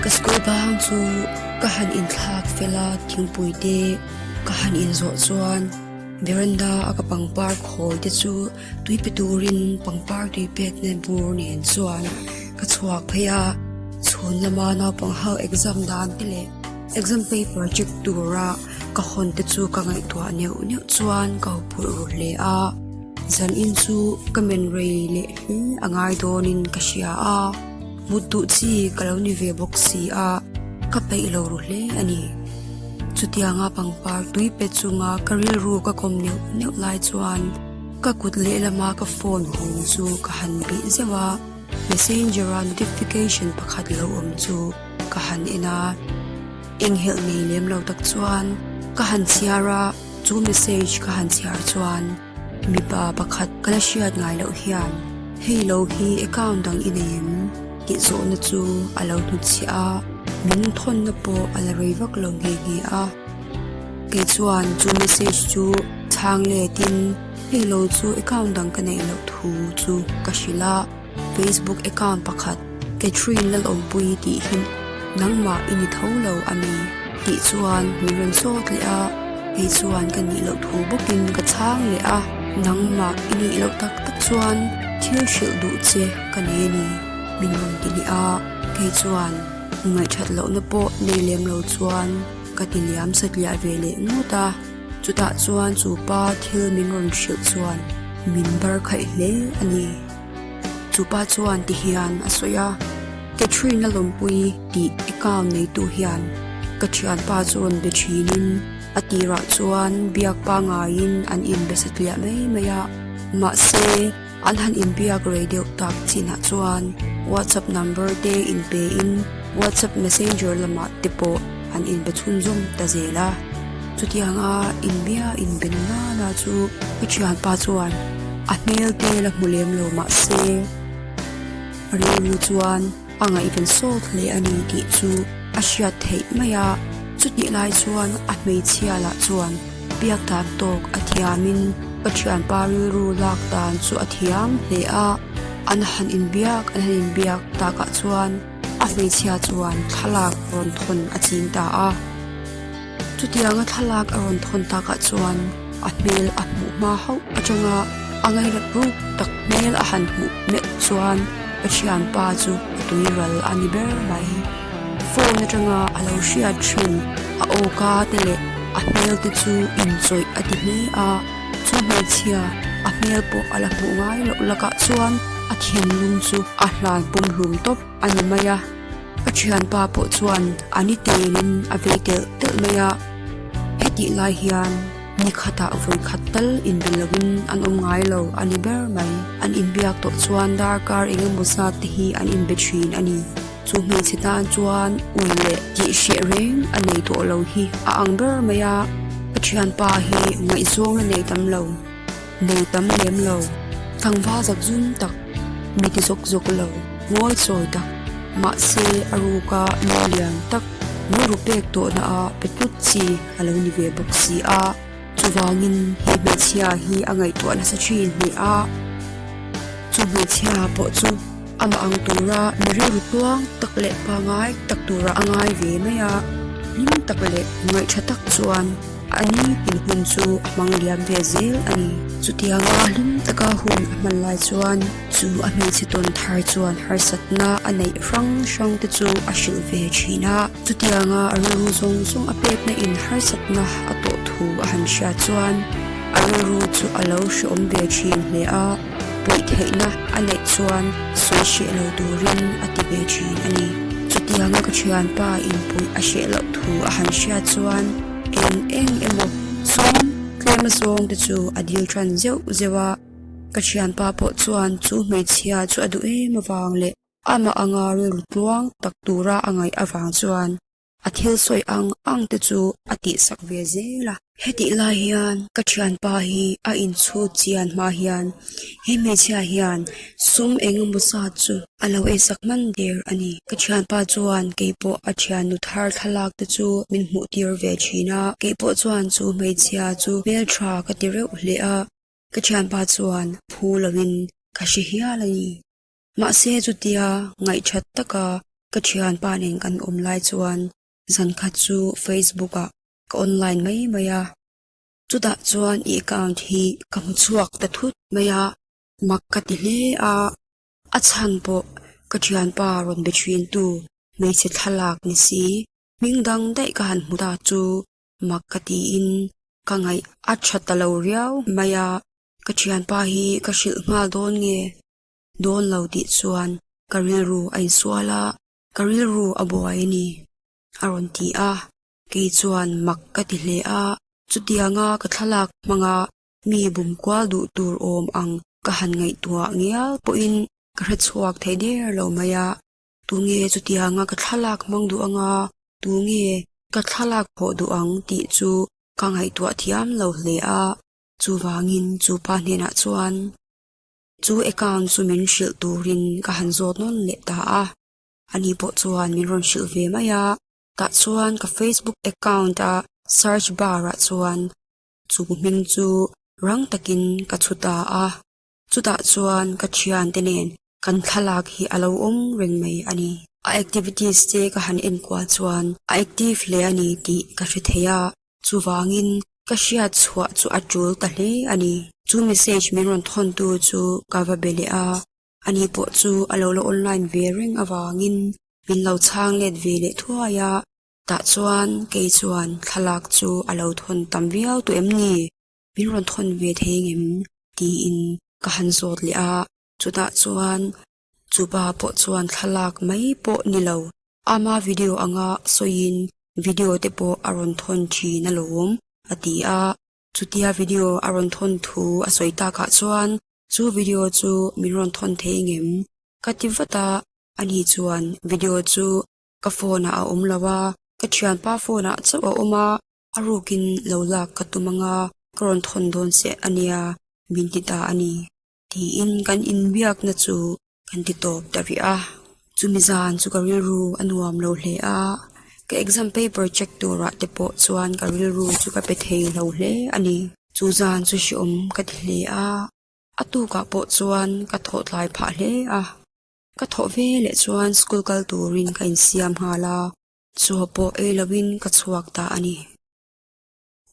Ka school bang chu ka han inthlak fel a, thingpui te ka han inzawh chuan veranda a ka pangpar khawi te chu tui pe turin pangpar tui pekna bur nen chuan ka chhuak phei a, chhun lama naupang ho exam dan te leh exam paper check tura ka hawn te chu ka ngaihtuah neuh neuh chuan ka huphurh ru hle a, zanin chu ka men rei leh hle a ngai dawnin ka hria a. Mut duh chi ka lo ni ve bawk si a, ka peih lo ru hle a ni. Chutianga pangpar tui pe chunga ka rilru ka kawm neuh neuh lai chuan ka kut lehlama ka phone hum chu ka han bih zeuh a, messenger-a notification pakhat lo awm chu ka han en a. Enghelh nei lem lo tak chuan ka han chhiar a, chu message ka han chhiar chuan, Mipa pakhat ka la hriat ngai loh hian hei lo hi account dang i nei em tih zawhna chu a lo hnutchhiah a, min thawnna pawh a la rei vak lo nghe nghe a. Kei chuan chu message chu chhang letin hei lo chu account dang ka neih loh thu chu ka hrilh a. Facebook account pakhat Catherine Lalawmpuii tih hi nangmah i ni tho lo a mi tih chuan min rawn sawt leh a, kei chuan ka nih loh thu bawkin ka chhang leh a, nangmah i nih loh tak tak chuan thil hrilh duh che ka nei a ni min rawn ti leh a, kei chuan ngaihthat lohna pawh nei lem lo chuan ka ti liam satliah ve leh ngawt a. Chutah chuan chu pa thil min rawn hrilh chuan min bar khaih hle a ni. Chu pa chuan ti hian a sawi a, Catherine la lawmpui tih account neitu hian ka thianpa chu rawn be thinin a tirah chuan biak pangaiin an inbe satliah mai mai a, mahse an han inbiak rei deuh tak chinah chuan WhatsApp number te inpein WhatsApp messenger lamah te pawh an inbe chhunzawm ta zel a. Chutianga inbia inben nana chu ka thianpa chuan a hmel te la hmu lem lo mah se a rilru chuan a ngaihven sawt hle a ni tih chu a hriat theih mai a. Chutih lai chuan a hmeichhia lah chuan biak dan tawk a thiamin ka thianpa rilru lak dan chu a thiam hle a. An han inbiak an han inbiak takah chuan A hmeichhia chuan thlalak rawn thawn a ching ta a. Chutianga thlalak a rawn thawn takah chuan a hmel a hmuh hma hauh atanga a ngainat ruk tak hmel a han hmuh meuh chuan ka thianpa chu a tui ral a ni ber mai. Phone atanga a lo hriat thin a awka te leh a hmel te chu inchawih a ti hle a. Chu hmeichhia a hmel pawh a la hmuh ngai loh lakah chuan a thinlung chu a hlan pumhlum tawp a ni mai a. Ka thianpa pawh chuan a ni telin a vei telh telh mai a. Hetih lai hian ni khatah vawi khat tal inbe loin an awm ngai lo a ni ber mai. An inbiak tawh chuan darkar eng emaw zat te hi an inbe thin a ni. Chu hmeichhe tan chuan ui leh tih hreh reng a nei tawh lo hi a ang ber mai a, ka thianpa hi ngaihzawng la nei tam lo, nei tam lem lo, tlangval zak zum tak, mi ti zawk zawk lo, ngawi chawi tak, mahse a ruka nu lian tak, rilru pek tawhna a pe tlut chi a lo ni ve bawk si a. Chuvangin he hmeichhia hi a ngaihtuah nasa thin hle a, chu hmeichhia pawh chu amah ang tura mi rilru tluang tak leh pangai tak tura a ngai ve mai a, hlim tak leh ngaihṭha tak chuan a nitin hun chu a hmang liam ve zel a ni. Chutianga hlim taka hun a hman lai chuan chu a hmeichhe tawn thar chuan harsatna a neih hrang hrang te chu a hrilh ve thin a. Chutianga a rilru zawng zawng a pekna in harsatna a tawh thu a han hria chuan a rilru chu a lo hreawm ve thin hle a, puih theihna a neih chuan sawi hreh lo turin a ti ve thin a ni. Chutianga ka thianpa in puih a hreh loh thu a han hria chuan eng eng emaw sawm tlem azawng te chu a dil tan zeuh zeuh a, ka thianpa pawh chuan chu hmeichhia chu a duh em avang leh Amah anga rilru tluang tak tura a ngaih avang chuan a thil sawi ang ang te chu a tihsak ve zel a. Hetih lai hian ka thianpa hi a inchhut chian hma hian he hmeichhia hian sum eng emaw zat chu a lo eisak hman der a ni. Ka thianpa chuan keipawh a thiannu thar thlalak te chu min hmuh tir ve thin a, keipawh chuan chu hmeichhia chu hmeltha ka ti reuh hle a, ka thianpa chuan phu loin ka hre hial a ni. Mahse chutia ngaihthat taka. Ka thianpa nen kan awm lai chuan zan khat chu Facebook ah ka online mai mai a, chutah chuan i account hi ka hmu chhuak ta thut mai a, mak ka ti hle a, a chhan pawh ka thianpa rawn be thin tu hmeichhe thlalak ni si hming dang daih ka han hmu ta chu mak ka tiin ka ngaih a tha ta lo riau mai a, ka thianpa hi ka hrilh nghal dawn nge dawn lo tih chuan ka rilru a insual a, ka rilru a buai a ni a rawn ti a, kei chuan mak ka ti hle a, chutianga ka thlalak hmanga mi bum kual duh tur awm ang ka han ngaihtuah ngial pawhin ka hre chhuak thei der lo mai a, tunge chutianga ka thlalak hmang duh anga tunge ka thlalak phawh duh ang tih chu ka ngaihtuah thiam lo hle a, chuvangin chu pa hnenah chuan chu account chu min hrilh turin ka han zawt nawn leh ta a, ani pawh chuan min rawn hrilh ve mai a, tah chuan ka facebook account a search bar ah chuan chu hming chu rang takin ka chhu ta a, chutah chuan ka thiante nen kan thlalak hi a lo awm reng mai a ni. A activities te ka han en kual chuan a active hle a ni tih ka hre thei a, chuvangin ka hriat chhuah chu a tul ta hle a ni. Chu message min rawn thawn tu chu ka va be leh a, ani pawh chu a lo la online ve reng avangin min lo chhang let ve leh thuai a, tah chuan kei chuan thlalak chu a lo thawn tam viau tawh em ni? Min rawn thawn ve thei ngem? tiin ka han zawt leh a, chutah chuan chupa pawh chuan thlalak mai pawh ni lo, ama video anga sawiin video te pawh a rawn thawn thin alawm a ti a, chutia video a rawn thawn thu a sawi takah chuan chu video chu min rawn thawn thei ngem? Ka ti vat a, ani chuan video chu ka phone ah a awm lo a, ka thianpa phone ah chauh a awm a, a rukin lo lak ka tum anga ka rawn thawn dawn che a nia min ti ta a ni tiin kan inbiakna chu kan ti tawp ta rih a. Chumi zan chu ka rilru a nuam lo hle a, ka exam paper check turah te pawh chuan ka rilru chu ka pe thei lo hle a ni. Chu zan chu hreawm ka ti hle a, a tukah pawh chuan ka thawh tlai phah hle a. Ka thawh ve leh chuan school kal turin ka insiam nghal a, chaw pawh ei loin ka chhuak ta a ni.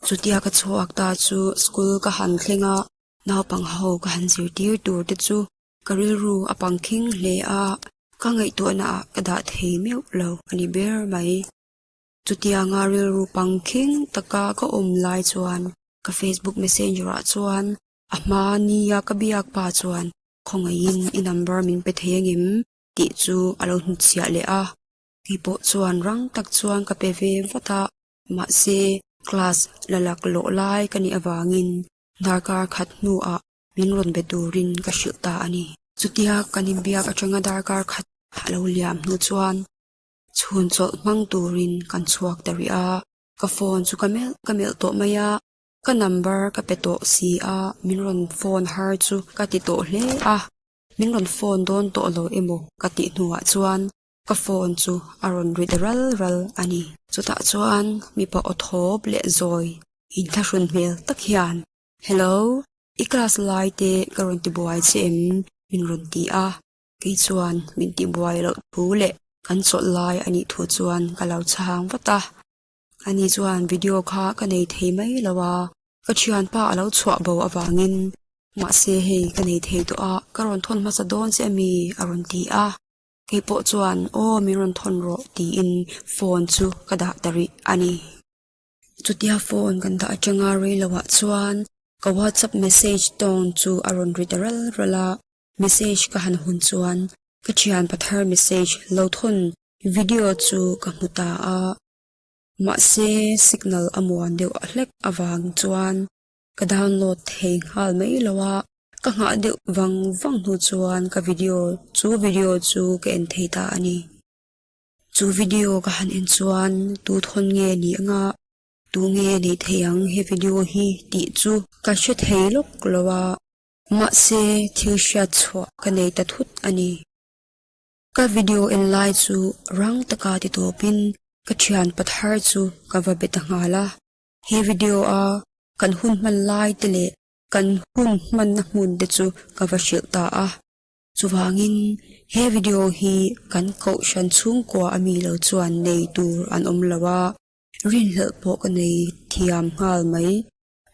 Chutia ka chhuak ta chu school ka han thleng a, naupang ho ka han zirtir tur te chu ka rilru a pangkhing hle a, ka ngaihtuahna ah ka dah thei meuh lo a ni ber mai. Chutianga rilru pangkhing taka ka awm lai chuan ka facebook messenger ah chuan a hma nia ka biak pa chuan Khawngaihin i number min pe thei angem? tih chu a lo hnutchhiah leh a, kei pawh chuan rang tak chuan ka pe ve vat a, mahse class la lak lawh lai ka nih avangin darkar khat hnuah min rawn be turin ka hrilh ta a ni. Chutia kan inbiak atanga darkar khat a lo liam hnu chuan chhun chawlh hmang turin kan chhuak ta rih a, ka phone chu ka melh ka melh tawh mai a, Ka number ka pe tawh si a, min rawn phone har chu ka ti tawh hle a, min rawn phone dawn tawh lo emaw ka tih hnuah chuan ka phone chu a rawn ri ta ral ral a ni. Chutah chuan mipa aw thawp leh zawi inthlahrun hmel tak hian, Hello, i class lai te ka rawn ti buai che em? min rawn ti a, kei chuan min ti buai loh thu leh kan chawlh lai a nih thu chuan ka lo chhang vat a. Ani chuan video kha ka nei thei mai lo a, ka thianpa a lo chhuah bo avangin mahse hei ka nei thei tawh a, ka rawn thawn hmasa dawn che ami a rawn ti a, kei pawh chuan aw min rawn thawn rawh tiin phone chu ka dah ta rih a ni. Chutia phone kan dah atanga rei lo ah chuan ka whatsapp message tone chu a rawn ri ta ral ral a, message ka han hun chuan ka thian pathar message lo thawn video chu ka hmu ta a. Mahse signal a muan deuh hlek avang chuan ka download thei nghal mai lo a, ka nghah deuh vang vang hnu chuan ka video chu video chu ka en thei ta a ni. Chu video ka han en chuan tu thawn nge ni anga tu nge nei thei ang he video hi tih chu ka hre thei lawk lo a, mahse thil hriat chhuah ka nei ta thut a ni. Ka video en lai chu rang taka ti tawpin ka thian pathar chu ka va be ta nghal a. He video a kan hun hman lai te leh kan hun hmanna hmun te chu ka va hrilh ta a. Chuvangin he video hi kan kohhran chhungkua a mi lo chuan nei tur an awm lo a, rinhlelh pawh ka nei thiam nghal mai.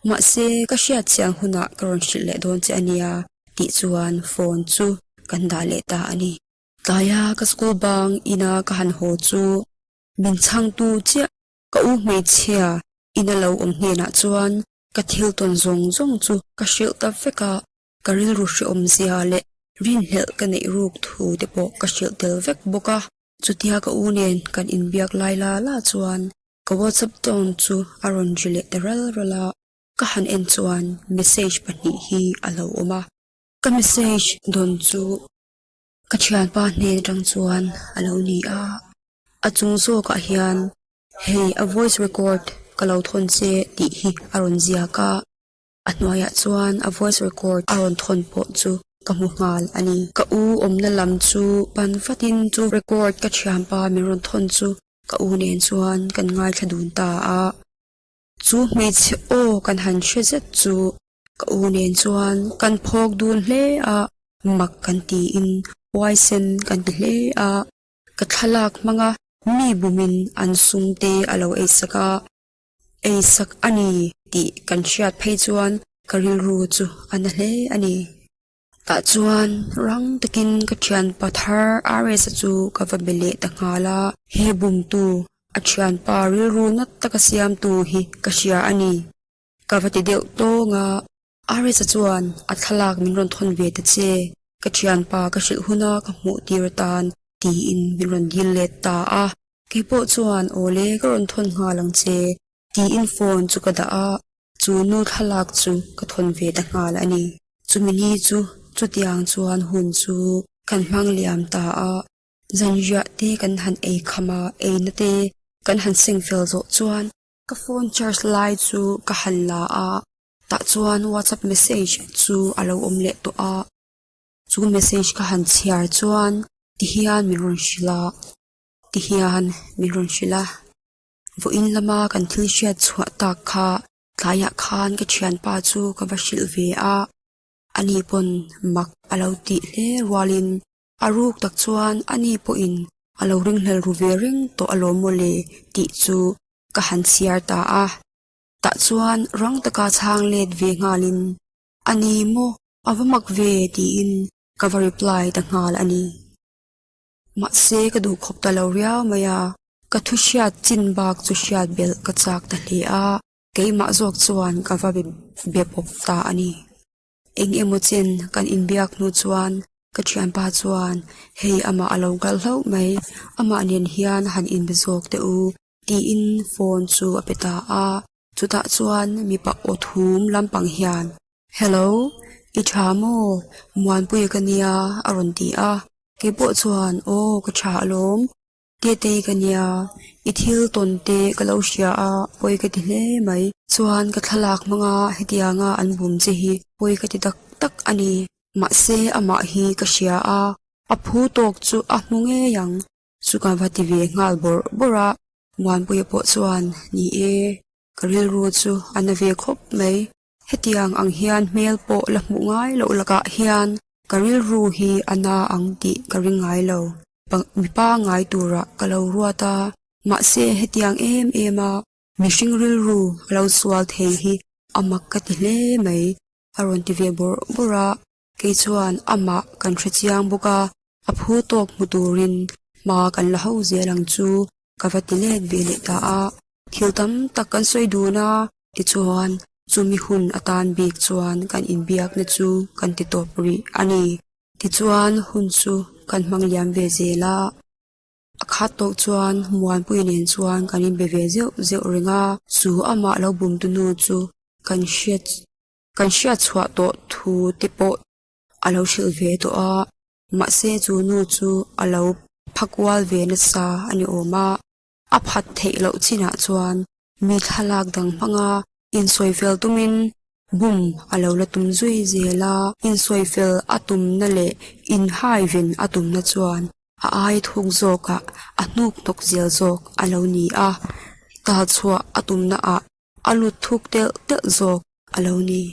Mahse ka hriat chiang hunah ka rawn hrilh leh dawn che a nia tih chuan phone chu kan dah leh ta a ni. Tlaia ka school bang ina ka han haw chu min chhangtu chiah ka u hmeichhia ina lo awm hnenah chuan ka thil tawn zawng zawng chu ka hrilh ta vek a, ka rilru hrehawm zia leh rinhlelh ka neih ruk thu te pawh ka hrilh tel vek bawk a. Chutia ka u nen kan inbiak lai la la chuan ka WhatsApp tone chu a rawn ri leh ta ral ral a, ka han en chuan message pahnih hi a lo awm a. Ka message dawn chu ka thianpa hnen atang chuan a lo ni a, a chung zawkah hian hei a voice record ka lo thawn che tih hi a rawn ziak a. A hnuaiah chuan a voice record a rawn thawn pawh chu ka hmu nghal a ni. Ka u awmna lam chu pan vatin chu record ka thianpa min rawn thawn chu ka u nen chuan kan ngaithla dun ta a. Chu hmeichhe aw kan han hre zet chu ka u nen chuan kan phawk dun hle a, mak kan tiin huaisen kan ti hle a. Ka thlalak hmanga mi bumin an sum te a lo eisak a. Eisak a ni tih kan hriat phei chuan ka rilru chu a na hle a ni. Tah chuan rang takin ka thianpa thar RS-a chu ka va be leh ta nghal a. He bumtu, a thianpa rilru nat taka siamtu hi ka hria a ni. Ka va ti deuh tawng a, RS-a chuan a thlalak min rawn thawn ve ta che, ka thianpa ka hrilh huna ka hmuh tir atan tiin min rawn dil let ta a. Kei pawh chuan awle ka rawn thawn nghal ang che tiin phone chu ka dah a, chu nu thlalak chu ka thawn ve ta nghal a ni. Chumi ni chu chutiang chuan hun chu kan hmang liam ta a, zanriah te kan han ei kham a, eina te kan han seng fel zawh chuan ka phone charge lai chu ka han la a, tah chuan whatsapp message chu a lo awm leh tawh a, chu message ka han chhiar chuan tihian min rawn hrilh a. Ti hian min rawn hrilh a, vawiin lama kan thil hriat chhuah tak kha tlaiah khan ka thianpa chu ka va hrilh ve a, ani pawn mak a lo tih hle rualin a ruk tak chuan ani pawhin a lo ringhlel ru ve reng tawh alawm mawle tih chu ka han chhiar ta a. Tah chuan rang taka chhang let ve nghalin a ni maw a va mak ve tiin ka va reply ta nghal a ni. Mahse ka duh khawp ta lo riau mai a, ka thu hriat chin bak chu hriat belh ka chak ta hle a, keimah zawk chuan ka va be pawp ta a ni. Eng emaw chen kan inbiak hnu chuan ka thianpa chuan hei amah a lo kal hlauh mai, amah nen hian han inbe zawk teh u tiin phone chu a pe ta a, chutah chuan mipa aw thum lampang hian Hello, i tha maw? Muanpuia ka nia a rawn ti a, kei pawh chuan aw ka tha alawm, Tetei ka nia, i thil tawn te ka lo hria a, pawi ka ti hle mai. Chuan ka thlalak hmanga hetianga an bum che hi pawi ka ti tak tak a ni. Mahse amah hi ka hria a, a phu tawk chu a hmu ngei ang. Chu ka va ti ve nghal bawrh bawrh a, Muanpuia pawh chuan ni e, ka rilru chu a na ve khawp mai. Hetiang ang hian hmel pawh la hmuh ngai loh lakah hian ka rilru hi a na ang tih ka ring ngai lo. Mipa ngai turah ka lo ruat a, mahse hetiang em em a mihring rilru a lo sual thei hi a mak ka ti hle mai a rawn ti ve bawrh bawrh a, kei chuan amah kan hre chiang bawk a, a phu tawk hmu turin hma kan la ho zel ang chu ka va ti let ve leh ta a. Thil tam tak kan sawi dun a, tichuan chumi hun atan bik chuan kan inbiakna chu kan ti tawp rih a ni. Tichuan hun chu kan hmang liam ve zel a, a khat tawh chuan Muanpuia nen chuan kan inbe ve zeuh zeuh reng a, chu amah lo bumtu nu chu kan hriat kan hriat chhuah tawh thu te pawh a lo hrilh ve tawh a, mahse chu nu chu a lo phakual ve nasa a ni awm a. A phat theih loh chinah chuan mi thlalak dang hmanga insawi fel tumin bum a lo la tum zui zel a, insawi fel a tumna leh inhaiven a tumna chuan a ai thuk zawkah a hnuk hnawk zel zawk a lo ni a, talchhuah a tumnaah a lut thuk telh telh zawk a lo ni.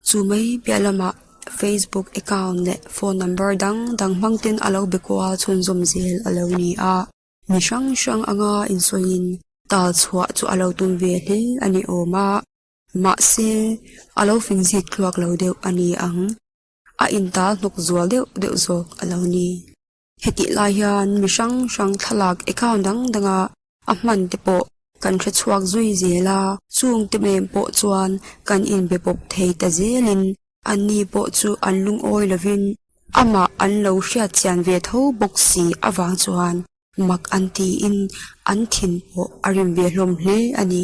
Chu mai piah lamah. Facebook account leh phone number dang dang hmang ten a lo be kual chhunzawm zel a lo ni a. Mi hrang hrang anga insawiin tal chhuah chu a lo tum ve hle a ni awm a, mahse a lo fing zit tluak lo deuh a ni ang. A intal hnawk zual deuh deuh zawk a lo ni. Hetih lai hian mi hrang hrang thlalak account dang danga a hman te pawh kan hre chhuak zui zel a, chung te mem pawh chuan kan inbe pawp thei ta zelin anni pawh chu an lungawi lovin amah an lo hriat chian ve tho bawk si avang chuan mak an tiin an thin pawh a rim ve hlawm hle a ni.